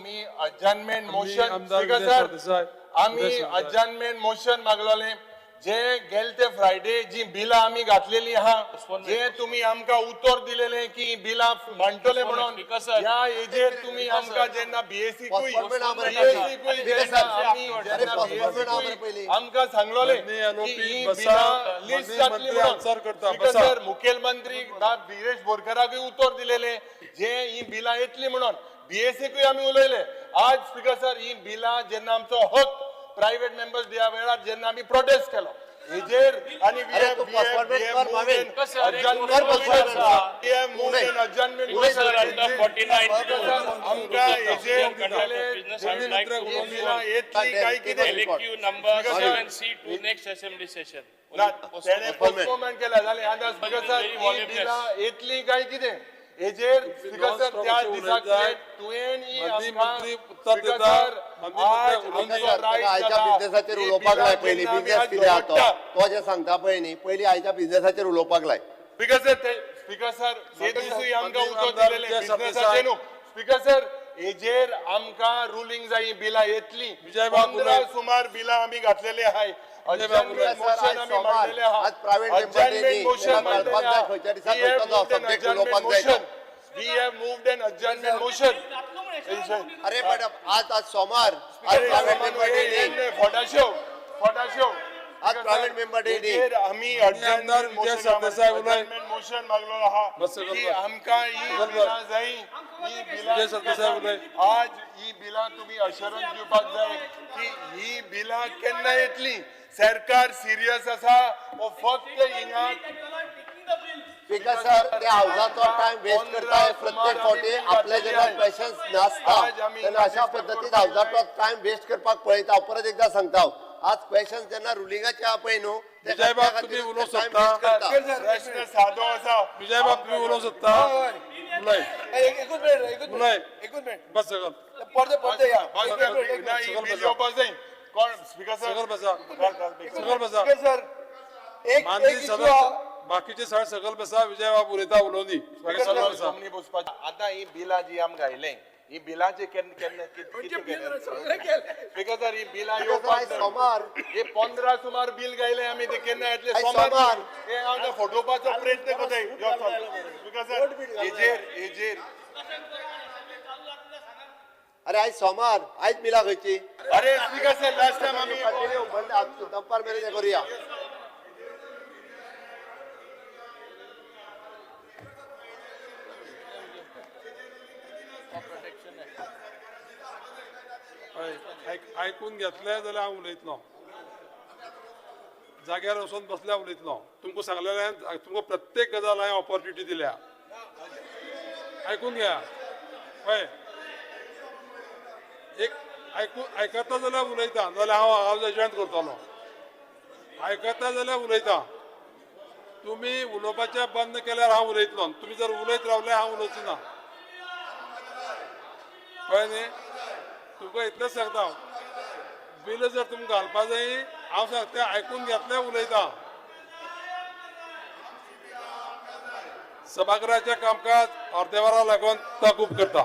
आमी अडजर्नमेंट मोशन, आमदार speaker Vijay sir, Sardesai, आमी विजय सरदेसाय. अडजर्नमेंट मोशन मागलोले. जे गेले फ्रायडे जी बिलां आमी घातलेली आहा, जे तुमी आमकां उतर दिलेले की बिलां मांडटले म्हणून, स्पीकर सर. ह्या हेजेर तुमी आमकां जेन्ना बीएसीकूय Postponement ना मरे बीएसीकूय स्पीकर जेन्ना सर. आमी अरे जेन्ना postponement ना मरे पयलीं. BSc कूय आमकां सांगलोले माननीय की LOP ही बसा, बिलां लिस्ट माननीय जातली मंत्री म्हणून. आन्सर करता, स्पीकर बसा. सर, मुखेलमंत्री विरेश बोरकराकूय उतर दिलेले जे ही बिलां येतली म्हणून. बीएसीकूय आमी उलयले. आज स्पीकर सर, ही बिलां जेन्ना आमचो हक प्रायव्हेट मेंबर्स दिया वेळार जेन्ना आमी प्रोटेस्ट केलो हेजेर आनी अरे तू postponement कर, मावेन. कर postponement. Sir, under 49 आमकां हेजेर business, I would like to ही बिलां येतली काय कितें? LAQ number Speaker, sir. 7C to next assembly session. ना, तेणे पोस्टपोनमेंट केला जालें. आतां स्पीकर सर, Very ही voluminous. बिलां येतली काय कितें हेजेर स्पीकर सर, Non-stop त्या अशें दिसाक उलयत जाय. तुवें ही माननीय आमकां मंत्री उत्तर स्पीकर दिता. सर, माननीय आज मंत्री उलोवंक आमचो सर, रायट आयच्या जाता. बिझनेसाचेर ही उलोवपाक बिलां लाय पयलीं. जेन्ना आमी बिझनेस आज कितें आहा तो दवरता. तो जें सांगता पळय न्ही, पयलीं आयच्या बिझनेसाचेर उलोवपाक लाय. स्पीकर सर, ते स्पीकर सर, ते दिसूय आमकां माननीय उतर आमदार दिलेलें विजय बिझनेसाचें सरदेसाय. न्हू. स्पीकर सर, हेजेर आमकां रुलींग जाय, ही बिलां येतली. विजय बाब 15 उलय. सुमार बिलां आमी घातलेली आहाय. विजय बाब उलय. अडजर्नमेंट सर, आज मोशन आमी सोमार, मांडलेले आहा. आज private member day adjournment न्ही, मोशन तेका मांडलेले कळपाक जाय आहा. खंयच्या दिसा We have खंयचो तो moved an subject adjournment उलोवपाक जाय तो. motion. We have moved an adjournment motion. अरे पण आज आज सोमार, आज प्रायव्हेट मेंबर डे न्ही. फोटाशो फोटाशो. आज प्रायव्हेट मेंबर डे न्ही. हेजेर आमी आमदार विजय सरदेसाय उलय. अडजर्नमेंट मोशन मागलो आहा बस सगळं की बस. आमकां ही सगळं बस. बिलां जाय, ही बिलां विजय सरदेसाय उलय. आज ही बिलां तुमी अशरन्स दिवपाक जाय की ही बिलां केन्ना येतली. सरकार सिरियस आसा वो फक्त हिंगा स्पीकर सर, ते हावजाचो टायम वेस्ट करता हे प्रत्येक फावटी. आपले जेन्ना क्वेश्चन्स नासता तेन्ना अशा पद्दतीन हावजाचो टायम वेस्ट करपाक पळयता. हांव परत एकदा सांगता हांव, आज क्वेश्चन्स जेन्ना रुलिंगाचे आहा पळय न्हू, ते विजय बाब, खातीर तुमी उलोवंक टायम सोदता? वेस्ट करता. प्रश्न सादो आसा. विजय बाब, तुम्ही उलोवंक सोदता? उलय. एकूच मिनिट, एकूच उलय. मिनिट, एकूच मिनिट. बस सगळ. परते परते या. बस, एक मिनिट, एक ना, मिनिट. ही सगळं बिल बसा. येवपाक जाय. कोण स्पीकर सर? सगळ बसा. सगळ बसा. स्पीकर सर, एक एक माननीय इश्यू सदस्य आहा. बाकीचे सगळे सकल बसा. विजय बाब उलयता, उलोवनी. बाकी सकल बसा. जमनी बसपाची. आतां ही बिलां जी आमकां घायले, ही बिलांचे केन्ना केन्ना कितें? स्पीकर सर, ही बिलां स्पीकर सर, येवपाक आयज जाय. सोमार. हे 15 सुमार बील गायले आमी, ते केन्ना येतले? आयज सोमार. सोमार. हे आमकां फटोवपाचो प्रयत्न करताय. स्पीकर सर, हेजेर हेजेर अरे आयज सोमार, आयज बिलां खंयची? अरे स्पीकर सर, लास्ट टायम आमी कंटिन्यू म्हणजे आज दनपार मेरेन तें करुया. हय, आयकून घेतले जाल्यार हांव उलयतलो. जाग्यार वचून बसल्यार उलयतलो. तुमकां सांगलेलें, तुमकां प्रत्येक गजाल हांवें ऑपॉर्च्युनिटी दिल्या. आयकून घ्या. हय, एक आयकून आयकता जाल्यार उलयता, जाल्यार हांव हांव एजंट करतलो. आयकता जाल्यार उलयता. तुमी उलोवपाचें बंद केल्यार हांव उलयतलो. तुमी जर उलयत रावले, हांव उलोवचो ना. कळ्ळें न्ही? तुमकां इतलेंच सांगता हांव, बिल जर तुमकां घालपा जाय, हांव सांगता, आयकून घेतलें उलयता. सभागृहाचें कामकाज अर्दे वरां लागून तहकूब करता.